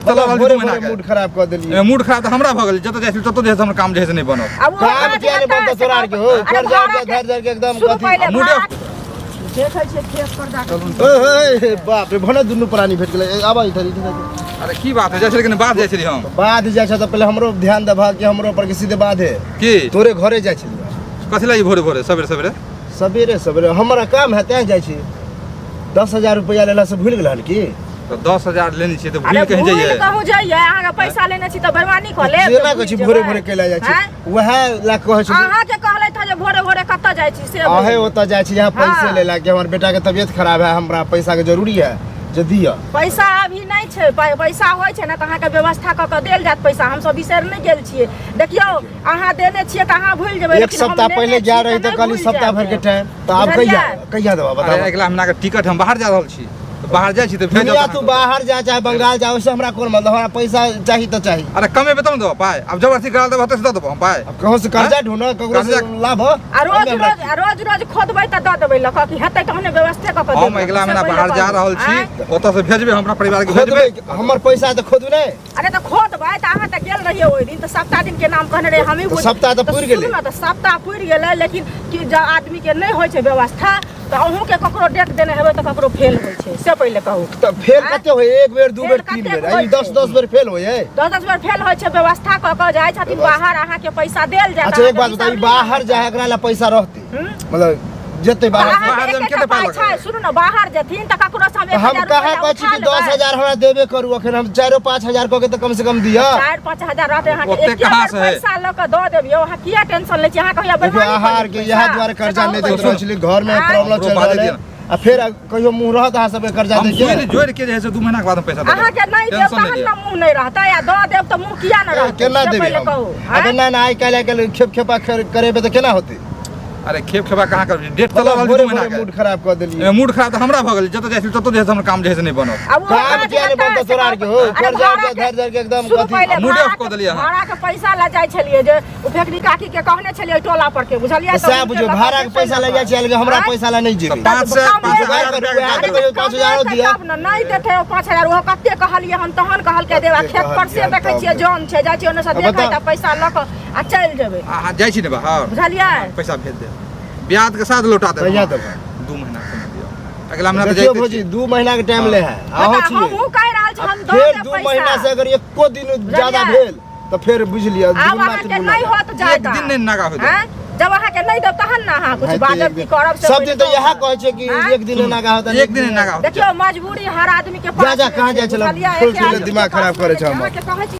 चलऽ रहल छी भोरे 2 महीना भोरे के। मूड खराब कऽ देलियै। ए, मूड खराब तऽ हमरा भऽ गेल, जतऽ जाइ छी ततऽ जे है से हमर काम जे है से नहि बनल। आब ओ काम भाड़ा किया नहि बनतौ तोरा आरके हो? अरे कर्जा भाड़ा उर्जा के- धरि धरि के एकदम शुरू कथी पहिले मूडे भाड़ा देखै छियै खेत पर जाके। ओए, ओए, बाप रे, भने दुनू प्राणी भेट गेलै। ए, आबऽ इधर इधर इधर। अरे की बात है, जाइ छलियै कनि बाध जाइ छलियै हम। बाध जाइ छ तऽ पहिले हमरो ध्यान देबह कि हमरो पर के सीधे बाधे की तोरे घरे जाइ छलियै। कथी लागि भोरे भोरे सवेरे सवेरे? सवेरे सवेरे हमरा काम है तैं जाइ छी। 10,000 रुपैआ लेला से भूलि गेल हन की? तऽ 10,000 लेने छियै तऽ भूलि अरे कहीं भूलि जइयै? कहूँ जइयै, अहाँके पैसा लेने छी तऽ बेईमानी कऽ लेब। केना कहै छी भोरे भोरे कैला जाइ छी? आँय? वएह ला कहै छी। अहाँके कहलथि हँ जे भोरे भोरे कतऽ जाइ छी से अहे बोलू। ओतऽ जाइ छी यहाँ पैसे हाँ। लेला कि हमर बेटा के तबियत खराब है, हमरा पैसा के जरूरी है जे दिअ। पैसा अभी नहि छै, पैसा होइ छै ने तऽ अहाँके व्यवस्था कऽ कऽ देल जायत पैसा, हमसब बिसरि नहि गेल छियै। देखियौ अहाँ देने छियै तऽ अहाँ भूलि जेबै, एक लेकिन हम सप्ताह लेने पहिले छी जा तऽ रही तऽ नहि कहली भूलि सप्ताह जायब। भर के टाइम, तऽ आब बुझलियै? कहिया कहिया देबा अरे बताबऽ? अगिला महीना के टिकट हम बाहर जा रहल छी, तऽ बाहर जाइ छी तऽ भेजब दुनिया तऽ तू अहाँके। बाहर जा चाहे बंगाल जा, ओहिसे हमरा कोन मतलब, हमरा पैसा चाही तऽ चाही। अरे कमेबै तब ने देबऽ पाइ, आब जबरदस्ती करा देबऽ ओतऽ से दऽ देबऽ हम पाइ। आब कहूँ से कर्जा ढूंढ, ककरो से कर्जा- लाभ। आ रोज रोज आ रोज रोज खोदबै तऽ दऽ देबै लऽ कऽ कि हेतै तहने व्यवस्थे कऽ कऽ हम देबै। अगिला से महीना पहिले बाहर जा कहू। रहल छी, आँय? ओतऽ से भेजबै, हम अपना परिवार के भेजबै। खोदबै हमर पैसा तऽ खोदू नहि। अरे तऽ खोदबै तऽ अहाँ तऽ गेल रहियै ओहि दिन, तऽ सप्ताह दिन के नाम कहने रहियै हमही। तऽ सप्ताह तऽ पुरि गेलै। सुनू ने, तऽ सप्ताह पुरि गेलै, लेकिन कि जँ आदमी के नहि होइ छै व्यवस्था तऽ अहूँके ककरो डेट देने हेबै तऽ ककरो फेल होइ छै, से पहिले कहू। तऽ फेल आँय? कते होइ? एक बेर, दू फेल बेर, तीन कतेक बेर, होइ ई 10 छै? 10 बेर फेल होइ है। 10 10 बेर फेल होइ छै, व्यवस्था कऽ कऽ जाइ छथिन बाहर, अहाँके पैसा देल जायत। अच्छा एक बात अहाँके बताउ, ई हिसाब बाहर जाए एकरा ला पैसा रहतै? हम्म? मतलब जेतै तऽ बाहर अहाँके बाहर जायमे एकेटा कते पाइ पाइ छै, लगतै? सुनू ने, बाहर जेथिन तऽ ककरो से हम तऽ हम 1000 कहाँ रुपैआ कहै छी उठा कि दस लेबै। हजार हमरा देबे करू, अखन हम चारिओ 5,000 कऽ के तऽ कम से कम दिअ। 4-5 हजार रहतै अहाँके ओते एके कहाँ बेर से है? पैसा लऽ कऽ दऽ देब यौ, अहाँ किया टेंशन लै छी? अहाँ कहिया देखियौ बेईमानी अहाँ कऽ आरके लेब इएह पैसा? दुआरे से कर्जा कहू नहि दैत पहिले। रहै छलै, घरमे आँय? प्रॉब्लम हमरो चलि बाजै रहल है दिअ। आ फेर कहियो मुँह रहत अहाँ सबके कर्जा हम दै के? जोड़ि जोड़ि के जे है से 2 महीना के बाद हम पैसा देबै। अहाँके नहि देब टेंशन तहन नहि ने लिअ। मुँह नहि रहतै, आ दऽ देब तऽ मुँह किया नहि रहतै? केना से देबै पहिले हम? कहू। अगर आँय? नहि नहि आइ काल्हि आइ काल्हि खेप खेपा करेबै तऽ केना होतै? अरे खेप खेपा कहाँ करबै, डेट चलऽ मतलब रहल छी भोरे 2 महीना भोरे के। मूड खराब कऽ देलियै। ए, मूड खराब तऽ हमरा भऽ गेल, जतऽ जाइ छी ततऽ जे है से हमर काम जे है से नहि बनल। आब ओ काम भाड़ा किया नहि बनतौ तोरा आरके हो? अरे कर्जा भाड़ा उर्जा के- धरि धरि के एकदम सुनू कथी पहिले, मूडे भाड़ा ऑफ कऽ के- देलियै अहाँ। भाड़ा के पैसा लऽ जाइ छलियै जे ओ फेकरी काकी के कहने छलियै ओहि टोला पर के, बुझलियै? तऽ तऽ सएह हुनके बुझियौ लऽ कऽ भाड़ाके जेतै पैसा ने लऽ जाइ छियै लेकिन हमरा आँय? पैसा लए नहि जेबै। तऽ पाँच सए कम पाँच भेल। हजार रुपया के अरे गाड़ी। कहियो 5,000 कम दिअ। तब ने नहि देतै ओ 5,000, ओहो कते कहलियै हम तहन कहलकै देब। आ कते खेत पर से कहलियै हम देखै तब छियै देब। जन छै, जाइ छियै ओन्ने से आ देखै बताउ। तऽ पैसा लऽ कऽ आ चलि जेबै। अहाँ जाइ छी ने बाहर? बुझलियै? पैसा भेज देब, ब्याज के साथ लौटा देब। कहिया देबै? 2 महीना समय दिअ, अगला महीना तऽ देखियौ जाइते भौजी छी। 2 महीना के टाइम ले है, अहूँ बता, छियै। हमहूँ कहि रहल छी, हम दऽ फेर देब 2 पैसा। महीना से अगर एको दिन ज्यादा बुझलियै? भेल तऽ फेर बुझि लिअ आब दुगुना अहाँके तिगुना। नहि होत एक जादा। दिन नहि नागा होइत। आँय? जब अहाँके नहि देब तहन ने अहाँ कुछ भाई, बाजब एक की दिन- करब से सब पहिले दिन तऽ इएह कहू। कहै छै कि आँय? एक दिन नागा होता, एक दिन नागा होता। देखियौ मजबूरी हर आदमी के जा, पास जा, रहै कहाँ छै, जाइ छलहुँ? बुझलियै? फुल एके फुल आदमी के दिमाग पास खराब करै नहि छै हमर। अहाँके कहै छी।